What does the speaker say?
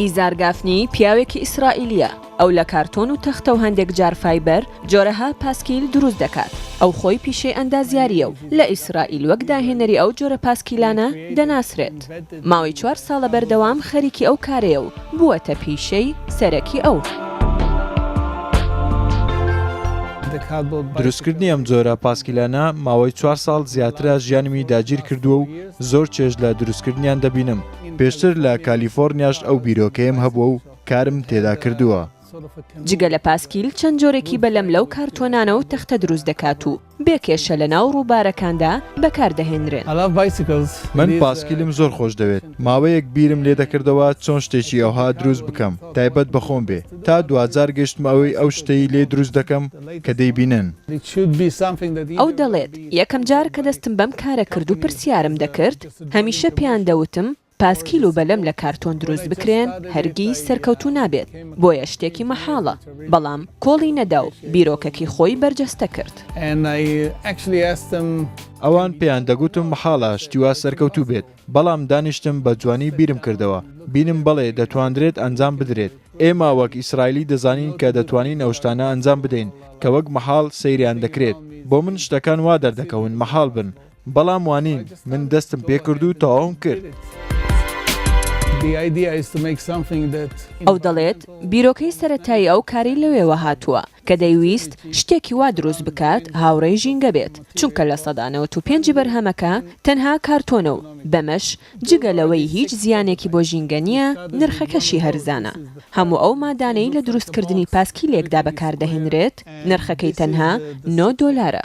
ئیزار گافنی پیاوێکی ئیسرائیلییە، ئەو لە کارتۆن و تەختە و هەندێک جار فایبەر جۆرەها پاسکیل دروست دەکات، ئەو خۆی پیشەی ئەندازیارییە و لە ئیسرائیل وەک داهێنەری ئەو جۆرە پاسکیلانە دەناسرێت. ماوەی چوار ساڵە بەردەوام خەریکی ئەو کارەیە و بووەتە پیشەی سەرەکی ئەو. دروستکردنی ئەم جۆرە پاسکیلانە ماوەی چوار ساڵ زیاترە ژیانمی داگیر کردووە و زۆر چێژ لە دروستکردنیان دەبینم. پێشتر لە کالیفۆرنیاش ئەو بیرۆکەیەم هەبووە و کارم تێدا کردووە. جگە لە پاسکیل چەند جۆرێکی بەلەم لەو کارتۆنانە و تەختە دروست دەکات و بێ کێشە لە ناو ڕووبارەکاندا بەکار دەهێنرێن. من پاسکیلم زۆر خۆش دەوێت، ماوەیەک بیرم لێ دەکردەوە چۆن شتێکی ئەوها دروست بکەم تایبەت بە خۆم بێ، تا دواجار گەشتمە ئەوەی ئەو شتەی لێ دروست دەکەم کە دەیبینن. ئەو دەڵێت، یەکەم جار کە دەستم بەم کارە کرد و پرسیارم دەکرد، هەمیشە پێیان دەوتم پاسکیل و بەلەم لە کارتۆن دروست بکرێن هەرگیز سەرکەوتوو نابێت، بۆیە شتێکی مەحاڵە، بەڵام کۆڵی نەدا و بیرۆکەکی خۆی بەرجەستە کرد. ئەوان پێیان دەگوتم مەحاڵە شتی وا سەرکەوتوو بێت، بەڵام دانیشتم بە جوانی بیرم کردەوە، بینم بەڵێ دەتواندرێت ئەنجام بدرێت، ئێمە وەک ئیسرائیلی دەزانین کە دەتوانین ئەو شتانە ئەنجام بدەین کە وەک مەحاڵ سەیریان دەکرێت، بۆ من شتەکان وا دەردەکەون مەحاڵ بن، بەڵام وانین، من دەستم پێکرد و تەواوم کرد. ئەو دەڵێت، بیرۆکەی سەرەتایی ئەو کارەی لەوێوە هاتووە کە دەیویست شتێکی وا دروست بکات هاوڕێی ژینگە بێت، چونکە 95% ی بەرهەمەکە تەنها کارتۆنە و بەمەش جگە لەوەی هیچ زیانێکی بۆ ژینگە نییە، نرخەکەشی هەرزانە. هەموو ئەو مادانەی لە دروستکردنی پاسکیلێکدا بەکاردەهێنرێت، نرخەکەی تەنها نۆ دۆلارە.